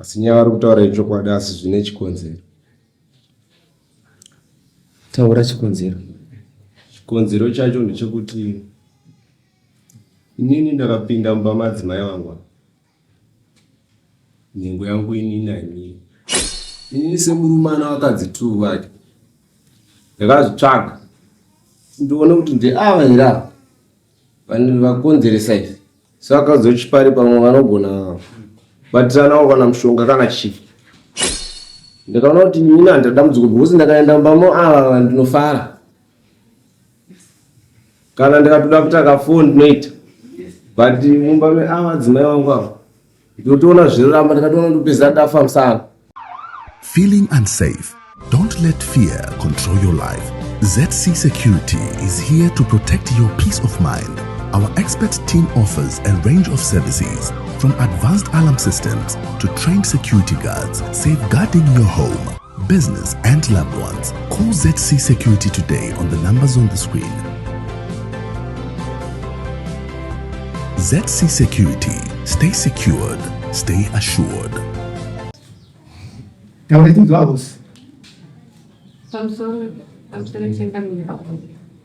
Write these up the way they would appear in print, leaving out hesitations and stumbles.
Asi nyaya vari kutaura ichokwadi asi zvine chikonzero. Taura chikonzero. Chikonzero chacho ndechekuti inini ndakapinda mumba madzimai vangu nhengo yangu inini haimiri. Inini semurume ana vakadzi two vake ndakazvitsvaga ndione kuti ndeava here ava vakonzeresa izvi saka zochipari pamwe vanogona batiranawo kana mushonga kana chii ndikaona kuti ini handina dambudziko because ndakaenda mumba mo ava ndinofara kana ndikatoda kuita kafoni ndinoita but mumba meava adzimai vangu ava Ndotoona zviramba ndikatoona ndopedza ndafa musana. Feeling unsafe? Don't let fear control your life. ZC Security is here to protect your peace of mind. Our expert team offers a range of services from advanced alarm systems to trained security guards, safeguarding your home, business, and loved ones. Call ZC Security today on the numbers on the screen. ZC Security. Stay secured, stay assured. Taura tinzwa boss. Pamusoro pamusoro chengamira.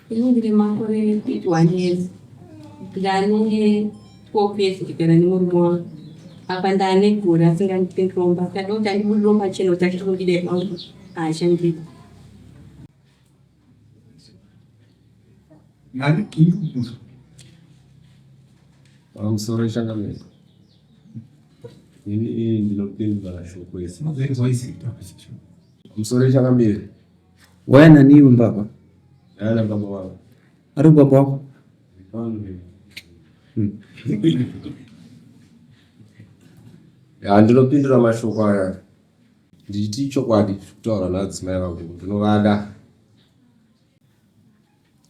Ini ndine makore 51 years. Ndane 12 years ndigara nemurume wangu. Apa ndane gore asingandipinduromba. Ndada kuti andibudiriro pachena kuti achiri kundida here haachandidi. Nani ini kubvunzwa. Pamusoro changamire. Ini ndinopindura shoko isi. Pamusoro changamire. Waya nani iwe mbavha? Ndaya baba wavo. Ari baba wako? Ya ndinopindura mashoko aya. Ndichiti chokwadi kutaura naadzimai vangu ndinovada.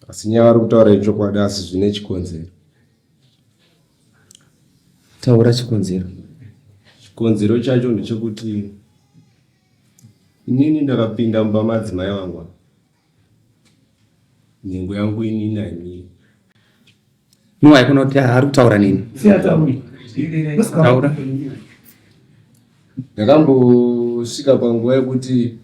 Asi nyaya vari kutaura ichokwadi asi zvine chikonzero. Taura chikonzero. Chikonzero chacho ndechekuti inini ndakapinda mumba madzimai vangu nhengo yangu inini haimiri. No, haikona kuti ari kutaura neni. Taura. Ndakambosvika panguva yekuti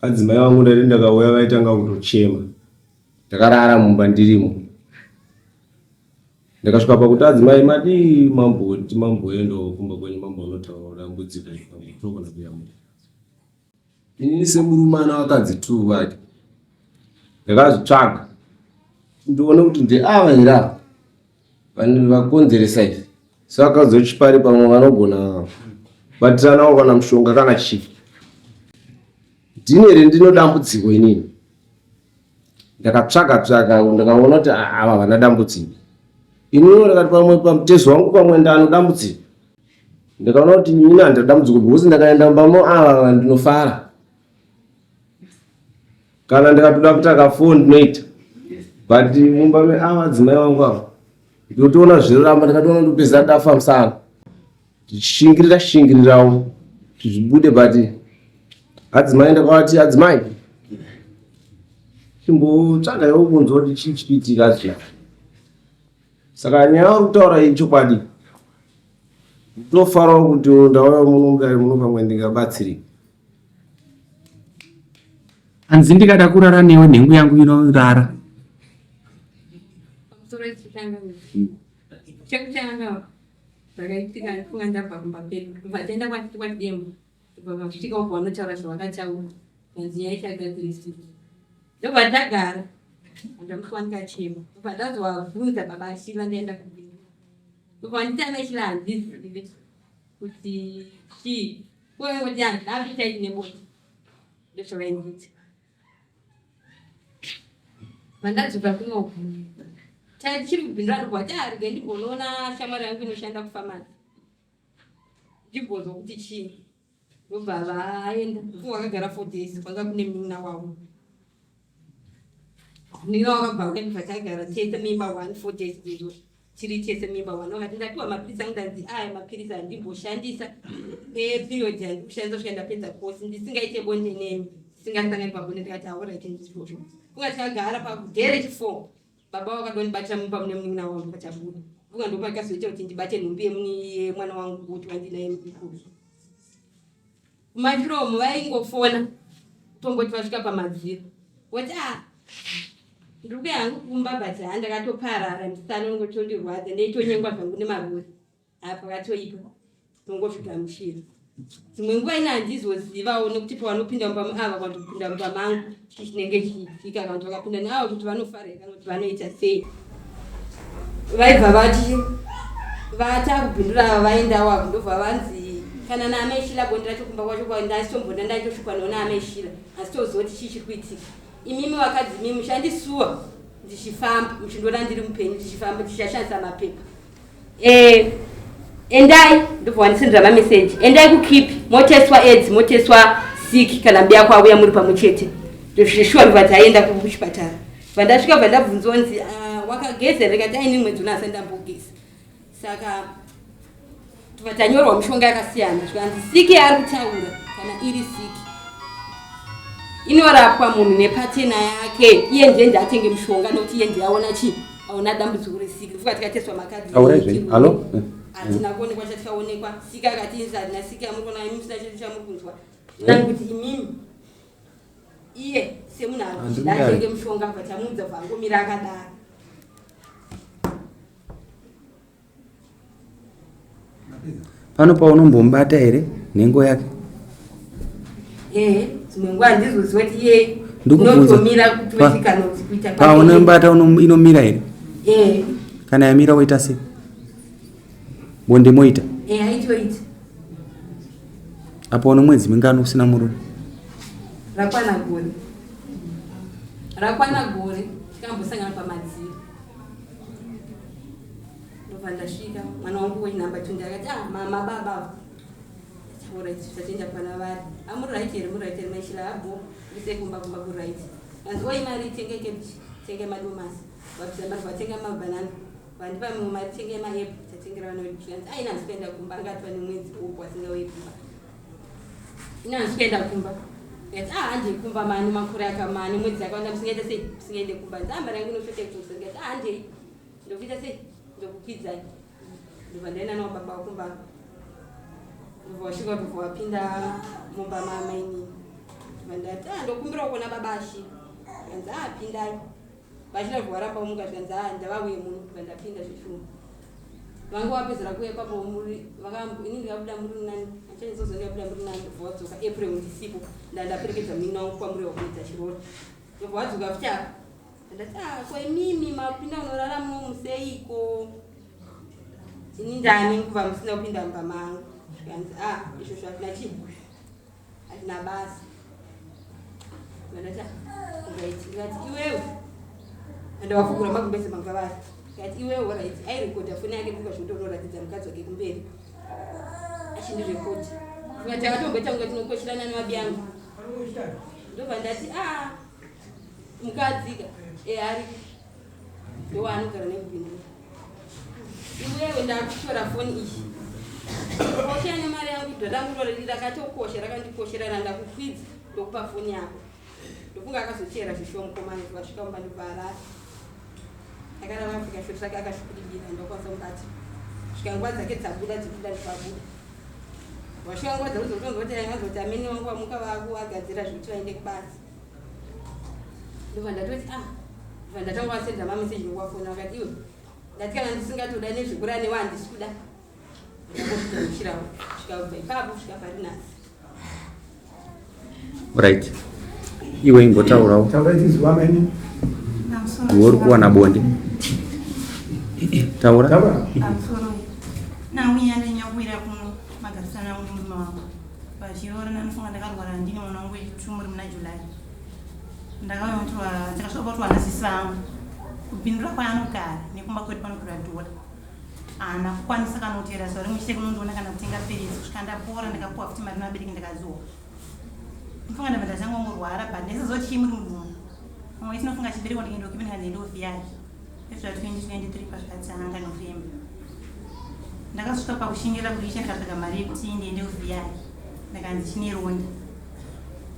Adzimai vangu ndati ndakauya vaitanga kutochema. Ndakarara mumba ndirimo. Ndakasvika pakuti adzimai madii mamboti mamboendawo kumba kwenyu mambonotaura dambudziko togona kuyamura. Inini semurume ana vakadzi two vake ndakazvitsvaga ndione kuti ndeava here ava vakonzeresa izvi saka zochipari pamwe vanogona batiranawo kana mushonga kana chii ndine here ndino dambudziko inini ndakatsvaga tsvaga ndakaona kuti ava havana dambudziko inini ndakati pamwe pamutezo wangu pamwe ndano dambudziko ndakaona kuti ini handina dambudziko because ndakaenda mumba mo ava ndinofara kana ndikatoda kuita kafoni ndinoita but mumba meava adzimai vangu ava ndinotoona zviramba ndikatoona ndopedza ndafa musana ndichishingirira shingirirawo kuti zvibude but adzimai ndakavati adzimai chimbotsvagaiwo kunzwa kuti chii chikuitika zviya saka nyaya uri kutaura iyi chokwadi ndinofarawo kuti ndauya muno mudare muno pamwe ndingabatsirika Hanzi ndikada kurara newe nhengo yangu inorara. Pamusoro yechitanga. Chekutanga zvakaitika ndifunga ndabva kumba pedu. Kubva taenda kwaDembo. Kubva vasvika uko vanotaura zvavakataura. Hanzi nyaya ichagadzirisika. Ndobva ndagara. Ndamusuwa ndikachema. Ndobva ndazovabvunza baba Ashila ndaenda kubindu. Ndobva vanditi ana Ashila handizive kuti chii. Kuve kuti handina appetite nebonde. Ndozvavaindiita. Vandadzoka kunoku. Tichiri kubhindura ndobva vati ah regai ndimbonoona shamwari yangu inoshanda kufamasi. Ndimbonzwa kuti chii. Ndobva vaenda. Kuwa vakagara 4 days kwanga kune munin'ina wavo. Munin'ina wakabva ndobva tagara tese muimba 1 4 days idzodzo. Tiri tese mimba wana vakati ndapiwa mapiritsi angu ndanzi aya mapiritsi andimboshandisa period yandikushandisa kusvika ndapedza kosi ndisingaite bonde nemi ndisingasangani pabonde ndikati aorit ndizvozvo kunga takagara pagere chi4 baba vakadondibatira mumba mune munin'ina wavo ndikachabuda. Funga ndopakazoita kuti ndibate nhumbi yemwana wangu kuti wandinaye mukuru. Kumashure umu vaingofona tomboti vasvika pamadziro voti a ah, ndiri kuya hangu kumba but haa ndakatoparara musana unongotondirwadza ndeitonyengwa zvangu nemarori apa katoipa tongozvigamuchira dzimwe nguva ini handizozivawo nekuti pavanopinda mumba ava kana kupinda mumba mangu chii chinenge chiitika kana kuti vakapinda neava kuti vanofara here kana kuti vanoita sei vaibva vati vatakubhindura ava vaendawo avo ndobva vanzi kana naamai shila bonde racho kumba kwacho ndasitomboda ndaitosvikwa noona amai shila asi toziva kuti chii chiri kuitika imimi vakadzi imimi muchandisuwa ndichifamba muchindoona ndiri mupenyu tichifamba tichashandisa mapepa Eh, endai ndobva wandisendera mameseji endai kukipi moteswa aids moteswa sick kana mbiya kwauya muri pamwe chete zveshuwa ndobva taenda kuchipatara vandasvika bva ndabvunzwa nzi ah, wakageza here kati aini mwedzi uno asati ndambogeza saka tobva tanyorwa mishonga yakasiyana zvikanzi siki yaari kutaura kana iri siki inorapwa munhu nepatena yake iye ndiye ndiatenge mushonga nokuti iye ndiye aona chii aona dambudziko resiki fuka tikateswa makadhi Taurai zvenyu. Halo? hatina kuonekwa chatikaonekwa sika akatinzi hatina sika yamuri kuona imi musina chedu chamuri kunzwa nani kuti imimi iye semunhu ari kuchida Handiri atenge mushonga bva tamuudza bva angomira akadaro Pano paunombombata here nhengo yake? Ehe, dzimwe nguva handizoziva kuti iye Ndikubvunza. unotomira kuti kana kuti kuita kwake. Paunombata inomira here? Ehe, Kana yamira woita sei? Bonde moita. ehe, aitoita. Apa uno mwedzi mingani usina murume? Rakwana gore. Rakwana gore tikambosangana pamadziro. Ndobva ndasvika mwana wangu wenhamba 20 akati ah mama baba. Alright, tatoenda pana vari. Ah muri right here, muri right here maishila abo. Ndise kumba kumba ku right. Anzi oi mari tenge cabbage, tenge madomasi. Vabvisa mari vatenga mabanana. Vandipa mimwe mari tenge maapple, tatengera vana vedu. Zvikanzi aina handisi kuenda kumba angati vane mwedzi upo asingauyi kumba. Ini handisi kuenda kumba. Ndikati ah handei kumba mani makore akamani mwedzi akawanda musingaita sei musingaende kumba. Ndzi ah mari yangu inoshota kutosa. Ndikati ah handei. Ndokuita sei ndokukwidzai. Ndobva ndaenda navo baba kumba. Ndobva wasvika ndobva wapinda mumba mamainini. Ndobva ndati ah ndokumbira kuona baba Ashira. Zvikanzi ah pindai. Vachida ndobva waramba vomuka zvikanzi ah ndavauye muno. Ndobva ndapinda zveshuwa. Vanga vapedzera kuuya ipapo muri ini ndikabuda muri nani achandizozo ndikabuda muri nani ndobva wadzoka April ndisipo ndandaperekedza munin'ina wangu kwamuri wakuita chirori. Ndobva wadzoka futi apa. Ndati ah ko imimi mapinda unorara muno museiko? Ini ndani nguva musina kupinda mumba mangu. Zvikanzi ah izvozvo hazvina chii hazvina basa. Ndati right ndikati iwewe andawafukura magumbeze manga vari. Ndikati iwewe right airekodha foni yake kuka zvinotonoratidza mukadzi wake kumberi. Achindirekodha. Ndikati akatomboita kunge tinokoshirana nevabiyangu. Ndobva ndati ah mukadzi ka eh ari ndowaanogara nekubindura. Iwewe ndakutora foni iyi. Kosha nemari yangu dho rangu rori rakatokosha rakandikoshera randakukwidza ndokupa foni yako. Ndofunga akazochera zvishuwa mukomana vasvika mumba ndobva arara. Akarara afika shoti rake akasvikudibira ndokwanisa mubata. Svika nguva dzake dzabuda dzikuda ndikabuda. Vasvika nguva dzavo dzokutonzwa kuti angazoti amene wangu vamuka vakuvagadzira zvekuti vaende kubasa. Ndobva ndatoti ah ndobva ndatanga vasenda mameseji nokuvafona vakati iwe ndati kana ndisingatoda nezvekura newe handisi kuda. Ndakazvigamuchirawo svika kubva ipapo kusvika pari nhasi. Right. Iwe imbotaurawo. Taurai tinzwa amene. Iwe uri kuwana bonde. Taura. Taura. Pamusoro nauya ndanyawira kuno magarisana angu nemurume wangu vachiroora nanofunga ndakarwara ndine mwana wangu wechitu muri muna July ndakauya kutorwa ndakasvika pakutorwa nasisi vangu kupindura kwaanogara nekumba kwedu panogara dhora haana kukwanisa kana kuteera zuva rimwe chete kunondiona kana kutenga piritsi kusvika ndapora ndakapuwa futi mari nevabereki ndakadzoka ndofunga ndabva ndatanga kungorwara but ndaisaziva chii muri mudumbu pamwe tinofunga chibereko ndikaenda kukipi ndikanzi ndovhiyayo ezva 2023 pazvikatanga November ndakasvika pakushingira kuicha ndikatsvaga mari yekuti ndiende kuvhiyayo ndakanzi chine ronda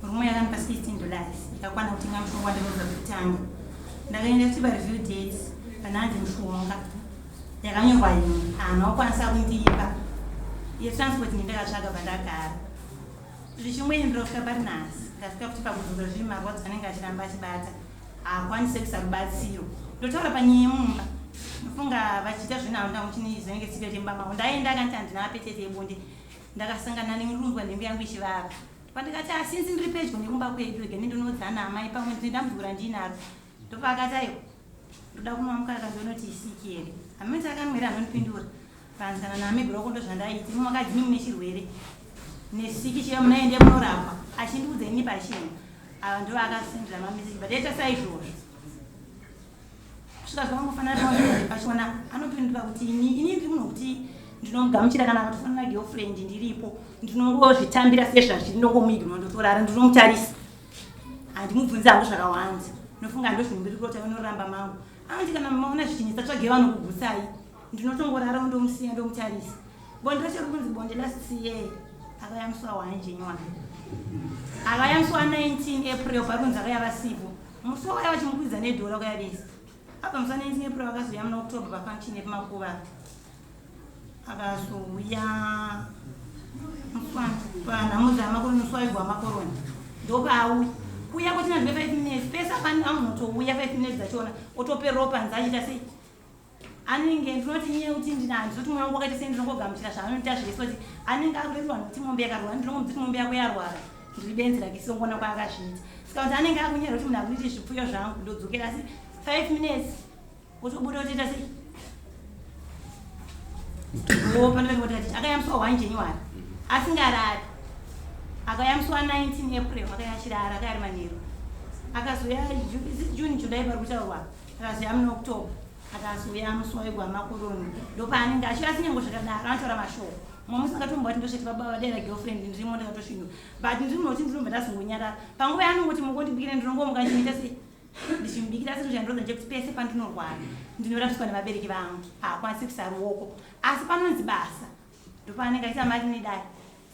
murume yakandipa 16 dollars ikakwana kutenga mushonga wandinoza kutanga ndakaenda futi pareview dates pananzi mushonga Yakanyorwa imwe haana kukwanisa kundipa yetransport ndindakatsvaga pandagara. Zvichingoenderera kusvika pari nhasi ndasvika futi pakudzokera zviri marwadzo anenge achiramba achibata haakwanise kuisa rubatsiro. Ndotaura panyaya yemumba ndofunga vachiita zvenhau ndangu chine zvinenge secret yemumba mavo ndaenda akanti handina apetete yebonde ndakasangana nerunzwa nhengo yangu ichivava pandikati asinzi ndiri pedyo nekumba kwedu rega ndinodzana amai pamwe ndine dambudziko randinaro ndopaakati aiwa ndoda kunwa mukaka ndonoti isiki here hameno akamwira anondipindura panzi kana naamigura ko ndozvandaiti imi makadzi mune chirwere nesiki chiya munaende munorapwa achindiudza ini pachena ava ndo akasendera mameseji but aita saizvozvo kusvika zvakangofanana pachona anopindura kuti ini ini ndiri munhu wekuti ndinomugamuchira kana akatofanana girlfriend ndiripo ndinongozvitambira sezvazviri ndongomuignora ndotorara ndinomutarisa handimubvunzi hangu zvakawanda nofunga ndozvinombirikota unoramba mangu anoti kana maona zvichinetsa tsvage vanokugutsai ndinotongorara ndomusiya ndomutarisa bonde racho rikunzi bonde last year akauya musi wa 1 January akauya musi wa 19 April parikunzi akauya vasipo musi wakauya vachimukwidza nedhora kuya vese abva musi wa 19 April akazouya muna October pafunction yepamakuva akazouya panhamo dzamakoroni musi waigwa makoroni ndopaauya kuuya kwatina ndine 5 minutes pese apani anotouya 5 minutes dzachona otope ropa nzi achiita sei anenge ndinoti nyaya yekuti ndina handizoti mweya wangu wakaita sei ndinongogamuchira zvaanoita zvese kuti anenge akurerwa nokuti mombe yakarwara ndinongomuti mombe yako yarwara ndiri benzi rake songona kwaakazviita saka kuti anenge akunyara kuti munhu akuiti zvipfuyo zvangu ndodzokera asi 5 minutes otobuda otoita sei akauya musi wa 1 January asingarari akauya musi wa 19 April akauya achirara akauya ari manheru akazouya June July pari kutaurwa akazouya muna October akazouya musi waigwa makoroni ndopaanenge achiuya asi nyange zvakadaro anotaura mashoko mumwe musi ndakatomboti ndosveti baba vadera girlfriend ndirimo ndakatosvinura but ndiri munhu wekuti ndinobva ndazongonyarara panguva yaanongoti mukondibikira ndinongomuka ndichiita sei ndichimubikira asi chandinoda ndechekuti pese pandinorwara ndinorapiswa nevabereki vangu haakwanisi kuisa ruoko asi panonzi basa ndopaanenge aita mari nedai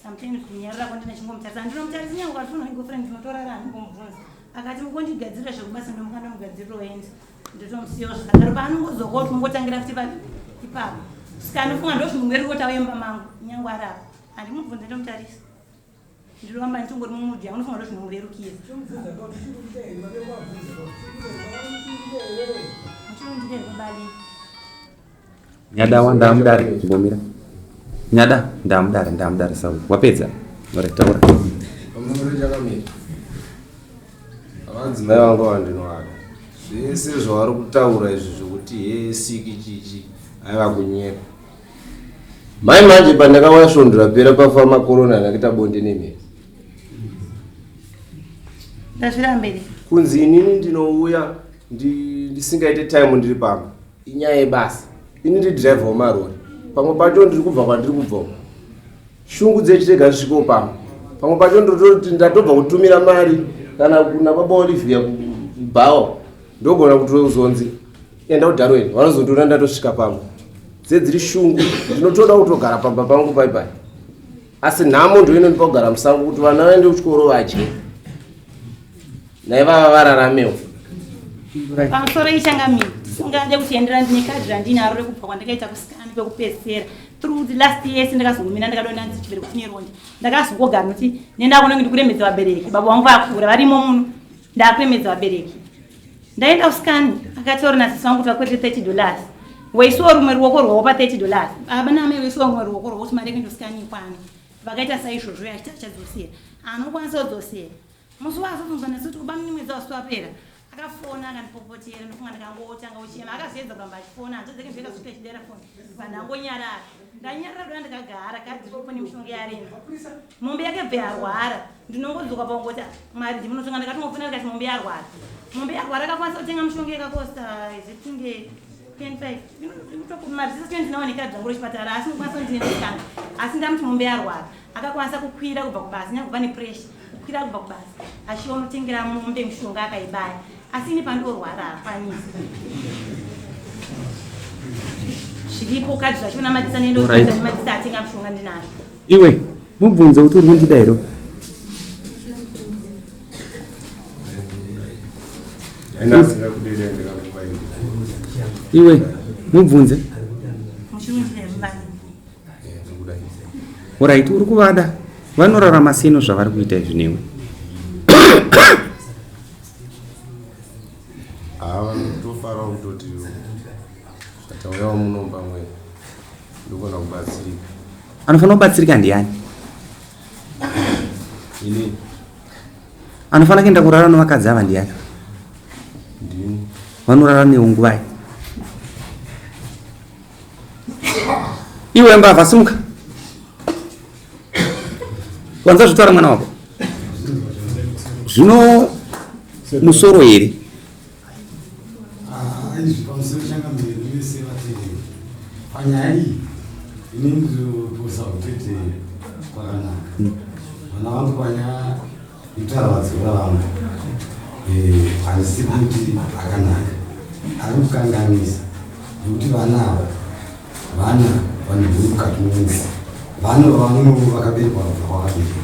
sometimes kunyarara kwandina chingomutarisa ndinomutarisa nyange ukatoona girlfriend ndinotorara handimbomubvunza akati mukondigadzirira zvekubasa ndomuka ndomugadzirira oenda ndotomusiyawo zvakadaro paanongodzoka kuti mungotangira futi papi ipapo saka anofunga ndozvimumweriri kuti auye mumba mangu nyange arapa handimubvunze ndomutarisa Ndinoramba ndichingori mumudhi yangu ndofunga ndozvinomurerukira. Nyada wandamudare chimbomira. Nyada ndamudare ndamudare sau wapedza ore taura. Pamusoro chakamira. Vadzimai vangu vandinoada. Zvese zvavari kutaura izvi zvekuti he siki chichi aiva kunyepa. Mai manje pandakauya svondo rapera pafa makorona ndakaita bonde nemhezi. Ndazvirambere. Kunzi inini ndinouya ndisingaite time ndiri pamba. Inyaya yebasa. Ini ndiri driver wemarori. Pamwe pacho ndiri kubva kwandiri kubva. Shungu dzechirega zvisvikewo pamba. Pamwe pacho ndototi ndatobva kutumira mari kana kuna baba Olivia kubhawa. Ndogona kutozonzi enda kuDarwin vanozondiona ndatosvika pamba dzedziri shungu ndinotoda kutogara pamba pangu pai pai asi nhamo ndo inondipa kugara musango kuti vana vaende kuchikoro vadye naivava vararamewo pamusoro ichangamiri tisingade kuchienderana ndine kadhi randinaro rekubva kwandakaita kusikani kwekupedzisira through the last years ndakazongomira ndakadonda ndichibereko chine ronda ndakazongogara nokuti nendakuona ndikuremedza vabereki baba vangu vakura varimo muno ndakuremedza vabereki Ndaenda kusikani akataura nasisi vangu kuti vakwerete 30 dollars waisiwa rumwe ruoko rwavo pa 30 dollars baba naamai waisiwa rumwe ruoko rwavo kuti mari yekuenda kusikani ikwane vakaita saizvozvo achiti achadzosera anokwanisa kudzosera musi waazobvunzwa nesi kuti kuba mini mwedzi wasi wapera akafona akandipopotera ndofunga ndikangotanga kuchema akazoedza kuramba achifona hanzvadzi dzake zvakazosvika chidera foni vandangonyarara ndanyarara kuda ndikagara kadzi ripo nemishonga yarema mombe yake bve yarwara ndinongodzoka pangoti mari ndimunotonga ndakatongofonera ndikati mombe yarwara mombe yarwara akakwanisa kutenga mishonga yakakosta izitinge 25 mari dzese ndinawo nekadzi dzangu rechipatara asi ndokwanisa kuti ndine asi ndamuti mombe yarwara akakwanisa kukwira kubva kubasa nyangwe pane pressure kukwira kubva kubasa achionotengera mombe mishonga akaibaya asi ini pandorwara hakwanisi zviripo kadzi zvachiona madzisa nendomadzisa atenga mishonga ndinazvo iwe mubvunze kuti uri kundida here iwe mubvunze. kudai. Orit, uri kuvada, vanorarama sei nozvavari kuita izvi newe? Haa, vanotofarawo kutoti zvatauyawo muno pamwe ndogona kubatsirika. Anofanira kubatsirika ndiani? Ini. Anofanira kuenda kurara nevakadzi ava ndiani? Ndini. Vanorara newe nguvai? Iwe mbavha, simuka, wanza zvitaura mwana wako zvino musoro here? Izvi pamusoro changamire vese vateereri, panyaya iyi ini ndinoposa kutete kwakanaka. Vana vangu panyaya yekutaura vadzikura vangu, handisi kuti akanaka, ari kukanganisa, nekuti vana ava vana vane huru mukati memuzi, vana vamwe vakaberekwa kubva kwakaberekwa.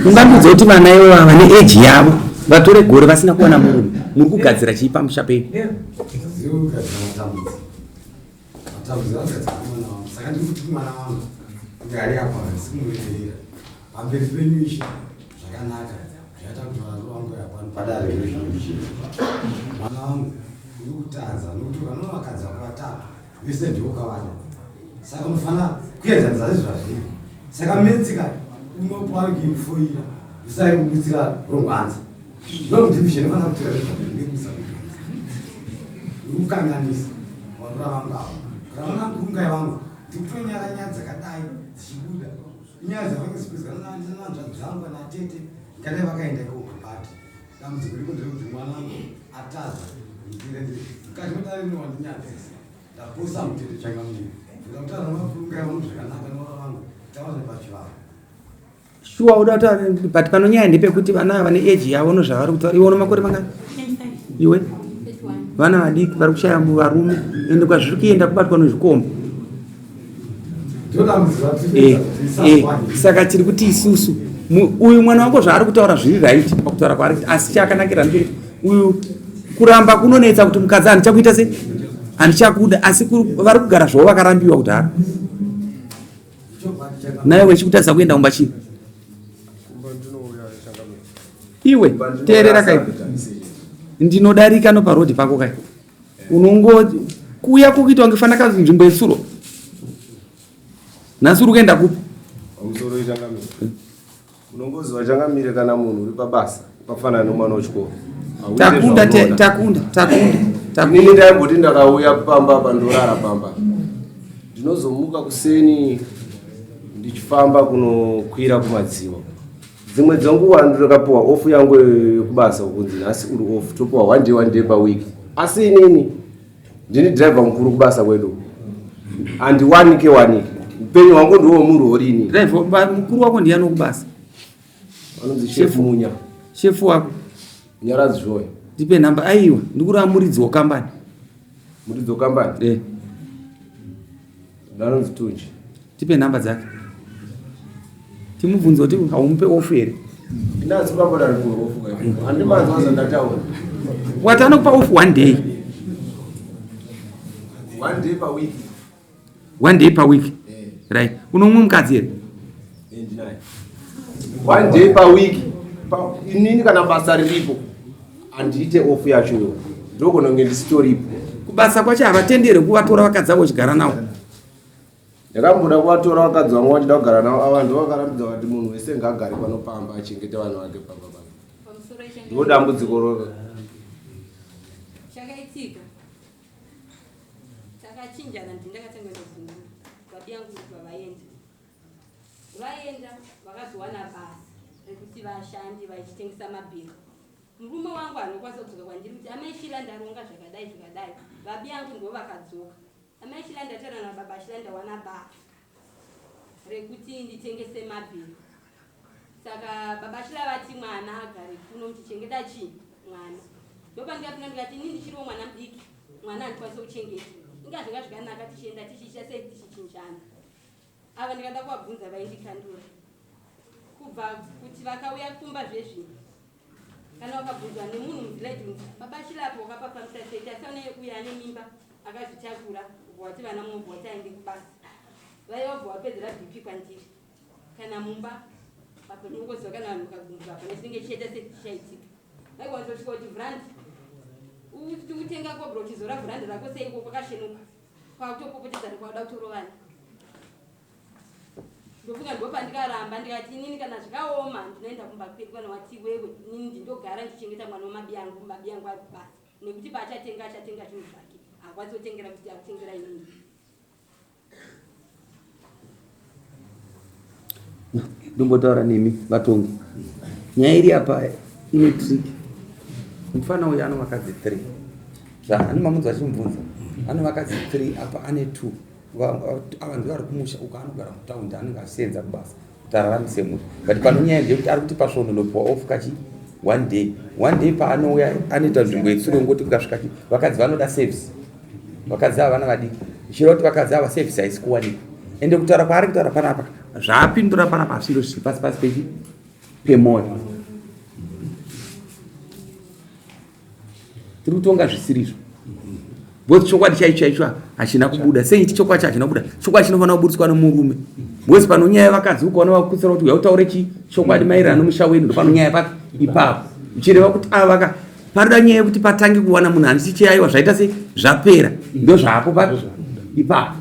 Ungandiudza kuti vana ivo vane eji yavo vatore gore vasina kuwana murume, muri kugadzira chii pamusha penyu? Zivo kugadzira matambudziko, matambudziko anogadzira mwana wangu. Saka ndiri kuti mwana wangu ngari apa handisi kumureverera pamberi penyu ishe zvakanaka zvaita kuti vana vangu yapano padare rezvinochii. Mwana wangu uri kutadza nokuti ukanona vakadzi vako vatatu vese ndiwo kavada, saka unofanira kuenzanisa zvezvazviri. Saka metsika unopa kufoira usai kubutsira rongwanza long division inofanira kutora nezvazviri. Uri kukanganisa varura vangu ava kana vana kurungai vangu. Ndikutonyara nyaya dzakadai dzichibuda, inyaya dzavange dzikwizwa nanzvadzi dzangu natete ngadai vakaenda ikoko, but dambudziko riko nderekuti mwana wangu atadza. Mukati medare rinowandinyatsisa, ndaposa mutete changamire, ndoda kutaura namakurungai vangu zvakanaka nevana vangu, taura nepachivanhu. Shuwa uda kutaura, but pano nyaya ndepekuti vana ava vane eji yavo nozvavari kutaura. Iwe une makore mangani iwe? 31. Vana vadiki vari kushaya varume, ende kwazviri kuenda kubatwa nezvikomba. Ndodambudziko. Saka tiri kuti isusu uyu mwana wako zvaari kutaura zviri right pakutaura kwaari kuita, asi chakanakira ndechekuti uyu kuramba kunonetsa kuti mukadzi handichakuita sei, handichakuda, asi vari kugara zvavo vakarambiwa kudhara. Naye chikutadza kuenda kumba chii? Kumba ndinouya, changamire. Iwe teerera kai, ndinodarika noparodhi pako kai, unongo kuuya kukuita kunge fanaka nzvimbo yetsuro. Nhasi uri kuenda kupi? Pamusoro changamire, unongoziva changamire, kana munhu uri pabasa ukafanana nomwana wechikoro. Hauite Takunda zvaunoda. Takunda, takunda, takunda. Inini ndaimboti ndakauya pamba apa, ndorara pamba, ndinozomuka kuseni ndichifamba kunokwira kumadziwa. Dzimwe dzenguva ndakapiwa off yangu yekubasa kunzi nhasi uri off, topiwa one day, one day paweek, asi inini ndini driver mukuru kubasa kwedu, handiwanike wanike, upenyu hwangu ndiwomurori inini. Driver mukuru wako ndiani wokubasa? Vanonzi Chef Munya. Shefu wako? Munyaradzi Zvoya. Ndipe nhamba. Aiwa, ndikureva muridzi wekambani. Muridzi wekambani? Eh. Vanonzi Tunji. Tipe nhamba dzake timubvunze kuti haumupe off here. Inanzi kuramba dari kuoff, handimanzwa zvandataura. Wati anokupa off one day? One day paweek. One day per week, right. Uno mumwe mukadzi here? Ndinaye. One day paweek. Inini kana basa riripo handiite off yacho iwo, ndogona kunge ndisitoripo. Kubasa kwacho havatendere kuvatora vakadzi avo uchigara navo? Ndakamboda kuvatora vakadzi vangu vachida kugara navo, ava ndo vakarambidza, vati munhu wese ngaagare pano pamba achengete vanhu vake pamba pano. Pamusoro. Ndo dambudziko roro. Chakaitika, takachinjana, ndini ndakatanga kuenda kuzungura, babi yangu kubva vaenda, vaenda vakazowana basa rekuti vashandi vachitengesa mabhero. Murume wangu anokwanisa kudzoka kwandiri kuti, "Amai Shila, ndaronga zvakadai zvakadai." Babi yangu ndo vakadzoka, "Amai Shila, ndataura nababa Shila, ndawana basa rekuti nditengese mabhero, saka baba Shila vati mwana agare kuno muchichengeta chii mwana." Ndopandikapinda ndikati, "Ini ndichiriwo mwana mudiki, mwana handikwanisi kuchengeta. Inga zvinga zvakanaka tichienda tichiita sei, tichichinjana." Ava ndikada kuvabvunza vaindikandura kubva kuti vakauya kumba zvezvinhu. Kana wakabvunzwa nemunhu muvillage unzi baba Shilapo wakapafambisa sei, tasaone uyo ane mimba akazvitakura, ubva wati vana mumwe, ubva wati aende kubasa. Vaiva vabva vapedzera BP kwandiri. Kana mumba apo ndinongoziva kana vanhu vakagumbuka hapana chinenge chichaita sechichaitika. Vaigona kutosvika kuti vhurandi utenga kobra uchizora vhurandi rako seiko kwakashenuka kwakutopopotedzana kwakuda kutorovana. Ndofunga ndopandikaramba ndikati inini kana zvikaoma ndinoenda kumba kwedu kana wati iwewe inini ndindogara ndichichengeta mwana wamabiyangu mabiyangu ari kubasa nekuti paachatenga achatenga zvinhu zvake haakwanisi kutengera kuti akutengera inini. Ndombotaura nemi vatongi. Nyaya iri apa ine trick. Mufana uyu ano vakadzi 3. Zvaani mamunzwa achimubvunza. Ano vakadzi 3 apa ane 2. Ava ndivo vari kumusha uko anogara mutaundi anenge achisenza kubasa kuti araramise mhuri. But pano nyaya ndeyekuti ari kuti pasvondo ndopiwa off kachi one day. One day paanouya anoita nzvimbo yetsuro ngoti kukasvika chi vakadzi vanoda service. Vakadzi ava vana vadiki. Zvichireva kuti vakadzi ava service haisi kuwanikwa. Ende kutaura kwaari kutaura panapa zvaapindura panapa hazvindo zviri pasi pasi pechi pemwoyo. Tiri kutonga zvisirizvo. Because chokwadi chaicho chaicho hachina kubuda. Sei ichi chokwadi hachina kubuda? Chokwadi chinofanira kuburitswa nemurume. Because pano nyaya vakadzi ukaona vakukutsira kuti uya utaure chi chokwadi maererano nomusha wenu ndopano nyaya papi ipapo. Uchireva kuti ava vaka panoda nyaya yekuti patange kuwana munhu handiti chaiwa zvaita sei zvapera ndozvaapo papi ipapo.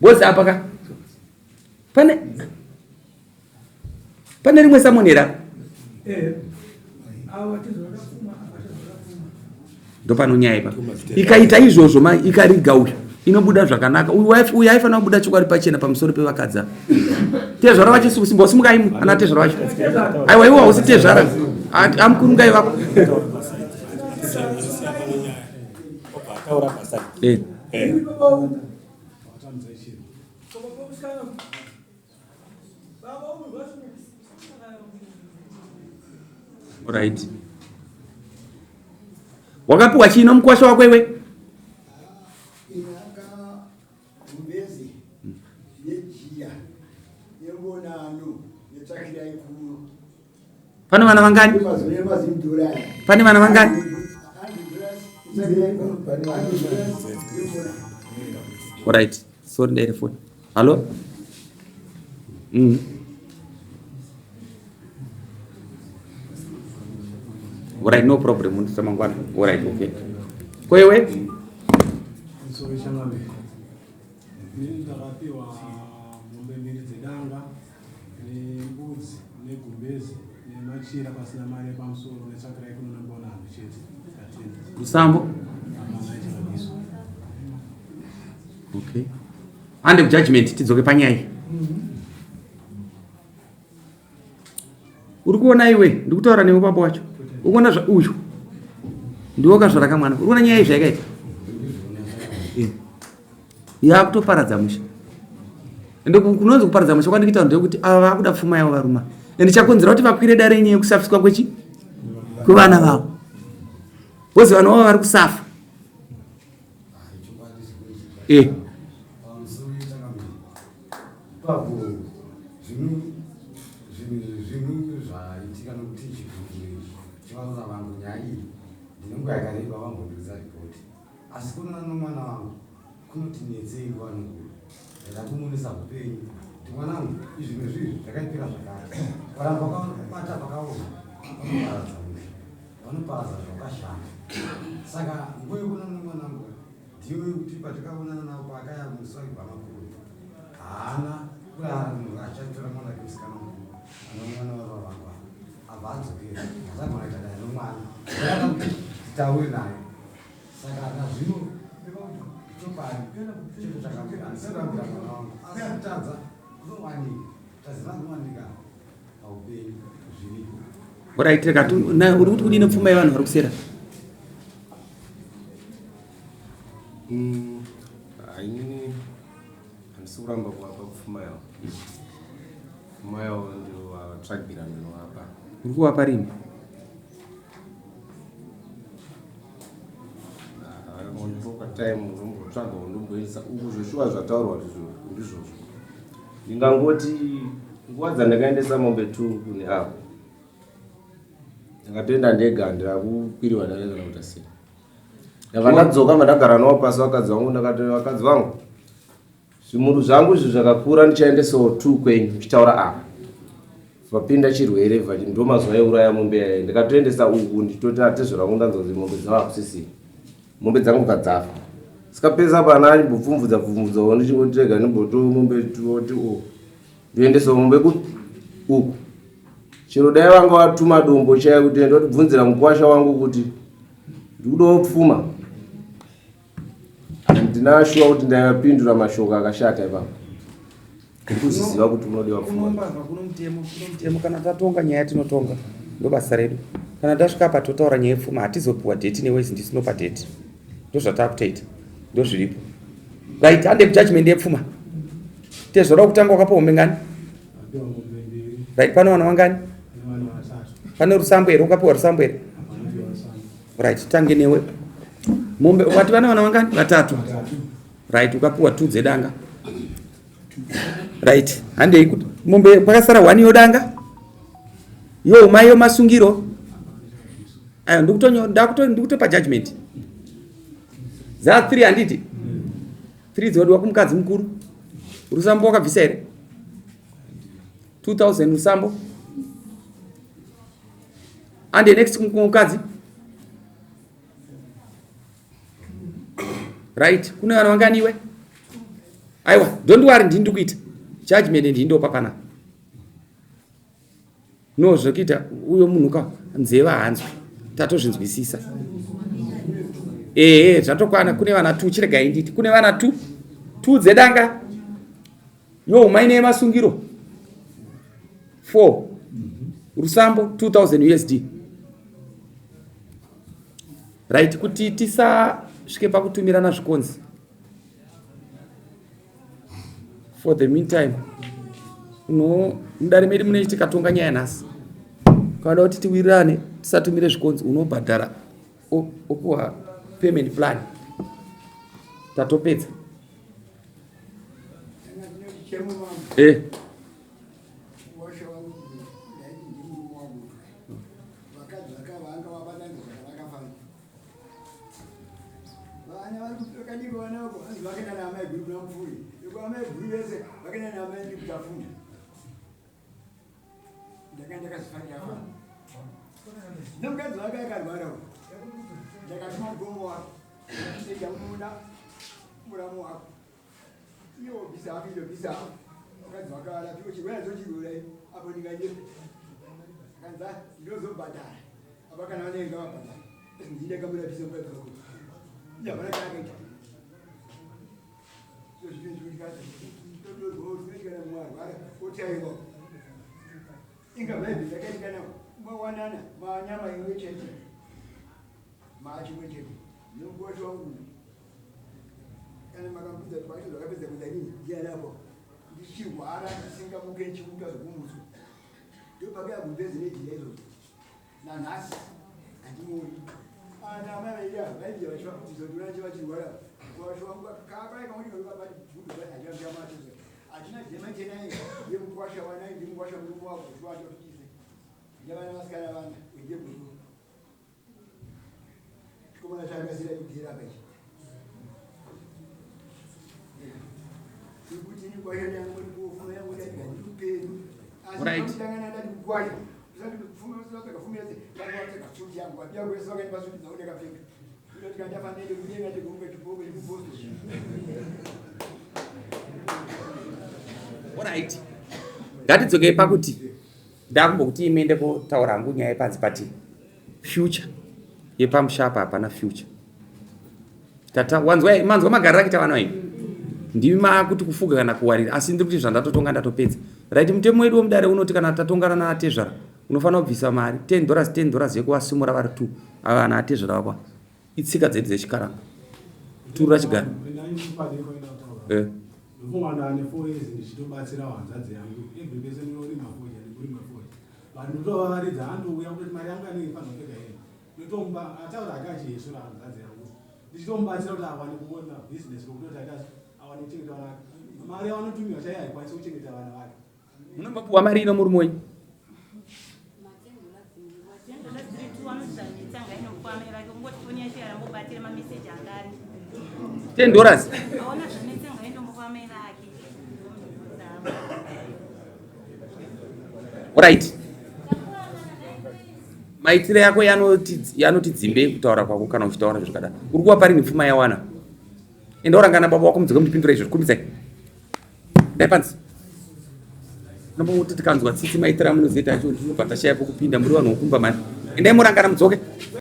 Because apa ka pane pane rimwe samoni here apa eh, ndopanonyaya ipa ikaita izvozvo ma ikariga uyu inobuda zvakanaka uyu aifanira kubuda chokwadi pachena pamusoro pevakadzi ava tezvara vacho simba simuka imu ana tezvara vacho aiwa iwo hausi tezvara amukurungai vako eh. eh. Right. Wakapiwa chii nomukwasha wako iwe? Pane vana vangani? Pane vana vangani? Right. Sorry ndaire phone. Hello? Mm. Alright, no problem. Mundisa mangwana. Alright, okay. Kwewe? Sorry, shamwari. Ini ndakapiwa mombe mbiri dzedanga nembudzi negumbezi nemachira pasina mari yepamusoro netsvakirai kunonangwa nahanhu chete. Tatenda. Musambo? Hapana chakabviswa. Okay. Hande kujudgment tidzoke panyaya iyi. Uri kuona iwe, ndikutaura newe baba wacho. Uri kuona zva uyu. Ndiwe wakazvara kamwana. Uri kuona nyaya iyi zvayakaita? Eh. Yakutoparadza musha. Ende kunonzi kuparadza musha kwandikuita ndekuti ava vakuda pfuma yavo varuma. Ende chakonzera kuti vakwire dare nyaya yekusafiswa kwechi kwevana vavo. Because vanhu vavo vari kusafa. Eh. Ipapo zvinhu zvinhu zvaitika nokuti chigumbu ichi chivaroora vangu nyaya iyi ndine nguva yakareba vambondiudza ripoti asi kunona nomwana wangu kunoti netsei nguva nenguva ndaida kumuonesa upenyu kuti mwanangu izvi nezvizvi zvakaipira zvakati varamba vakabata pakaoma vanoparadza musha vanoparadza zvakashanda saka nguva yekunona nomwanangu Ndiyo yekuti patakaonana navo paakaya musi waibva makuru haana kurara munhu achatora mwana wake musikana mukuru anova mwana wababa vangu ava abva adzokera asagona kuita dai nomwana ndakada kuti titaure naye saka nazvino chokwadi chito chakamira handisarambira mwana wangu asi kutadza kunowanika taziva kunowanika paupenyu zviriko. Orit rega uri kuti kudini pfuma yevanhu vari kusera? Inini handisi kuramba kuvapa pfuma yavo. Pfuma yavo ndinovatsvagira ndinovapa. Uri kuvapa rini? Vakangondipa time ndombotsvaga ndomboisa uku zveshuwa zvataurwa ndizvozvo. Ndingangoti nguva dzandakaendesa mombe 2 kune avo ndakatoenda ndega handina kukwiriwa dare kana kuita sei. Ndabva ndadzoka mandagara navo pasi vakadzi vangu ndakati vakadzi vangu Zvimhuru zvangu izvi zvakakura ndichaendesawo two kwenyu ndichitaura apa. Vapinda chirwere vachi ndomazuva aiuraya mombe yaye ndikatoendesa uku ndichitoti atezvera wangu ndanzwa kuti mombe dzava hakusisina. Mombe dzangu bva dzafa. Saka pese pana achimbopfumvudza pfumvudzawo ndichingoti rega ndimboto mombe tuoti o ndoendesawo mombe kupi uku. Chero dai vanga watuma dombo chaiyo kuti enda wotibvunzira mukwasha wangu kuti ndikudawo pfuma. Handina shuwa kuti ndaivapindura mashoko akashata ipapo. Ndikuziva kuti unodiwa pfuma. Kunombavha kuno mutemo, kuno mutemo kana tatonga nyaya tinotonga. Ndobasa redu. Kana tasvika apa totaura nyaya yepfuma hatizopiwa date newezi ndisinopa date. Ndozvatakutoita. Ndozviripo. Right, hande kujudgment yepfuma. Tezvara kutanga wakapiwa mombe ngani? Right, pano vana vangani? Pane rusambo here? Ukapiwa rusambo here? Right, tange newe. Mombe wati vana vana vangani? Vatatu. Right, ukapiwa two dzedanga. Right, handei kuti mombe pakasara one yodanga. Yo mai yo masungiro. Ayo ndikutonyo ndakuto ndikutopa judgment. Za 3 handiti? 3 dzodiwa kumukadzi mukuru. Rusambo wakabvisa here? 2000 rusambo. And the next mukadzi. Right, kune vanhu vangani iwe? Aiwa, don't worry ndini ndikuita. Judgment ndini ndopa pana. No zvekuita uyo munhu ka nzeva hanzwi. Tatozvinzwisisa. Ehe, zvatokwana kune vana 2 chiregai nditi kune vana 2. 2 dzedanga. Yo maine yemasungiro. 4. Rusambo 2000 USD. Right kuti tisasvike pakutumirana zvikonzi. For the meantime no mudare medu mune tikatonga nyaya nhasi. Kana kuti tiwirirane tisatumire zvikonzi unobhadhara opuwa payment plan. Tatopedza. Eh. Nemukadzi wake akarwara ndakatuma mugomo wake ndikamuona muramu wako Iyo bvisa hako iyo bvisa hako. Mukadzi wakarapiwa chirwere chochirwere apo ndinganyepe. Akanzi ndinozobhadhara. Apa kana vanenge vabhadhara. Ndine kamurapisa mukadzi wako. Iye hapana chaakaita. So zvinhu zvikutikadza. Todorwa kana mwarwara otaiwa. Inga bhaibheri rakaitikana mawanana manyama imwe chete. Machimwe chete. Nokuwasha wangu kana makambudza kuti kwacho zvakapedza kuita nini ndiani apo ndichirwara ndisingamuke ndichimuka zvekumutswa ndopakaya gumbezi nejira izvozvo nanhasi handimuoni ana amai vaida vaidya vachivabvunza kuti unanje vachirwara hatina jema chenai yemukwasha wanai ndimukwasha murume wako kuti wacho tiise ndevana vasikana vana uinde bhuru Chikomana chakasira kudhira apa ichi. Kuti ini kwasha yangu ndikufuma yangu ndati ndikupenyu. Asi kutangana ndati kukwasha. Usati kufuma usati kafumira se ndakapfeka suti yangu. Yangu yese wakanipa suti dzangu ndakapfeka. Ndoti kandafanira kudenga ndikuunga chiboko chekuposto. Alright. Ngatidzokei pakuti ndakumbokuti imende kotaura hangu nyaya yepanzi but future yepamusha apa hapana future tata wanzwa manzwa magariro akaita vana vaini ndimi maakuti kufuga kana kuwarira asi ndiri kuti zvandatotonga ndatopedza right mutemo wedu wemudare unoti kana tatongana naatezvara unofanira kubvisa mari 10 dollars 10 dollars yekuvasumura vari two ava ana atezvara vako itsika dzedu dzechikaranga turura chigaro eh. Ndofunga ndane 4 years ndichitobatsira hanzvadzi yangu every person inorima fodya nekurima fodya but ndotovavaridza andouya kutoti mari yangu anenge ifanira kupfeka hembe ndotomupa ataura hake achiyesura hanzvadzi yangu ndichitomubatsira kuti awane kuona business rokutoti aita awane kuchengeta vana vake mari yavanotumiwa chaiyo haikwanisi kuchengeta vana vake. Munombopiwa mari ino murume wenyu? Ten dollars. Right, maitiro yako yanoti dzimbei kutaura kwako. Kana uchitaura zvakadaro, uri kuva parini pfuma yawana? Enda urangana baba wako, mudzoke mundipindura izvo. Kumidzai, dai panzi nombokuti tikanzwa tsitsi, maitiro amunozoita acho, tinobva tashaya pokupinda. Muri vanhu vokumba mani, endai murangana mudzoke.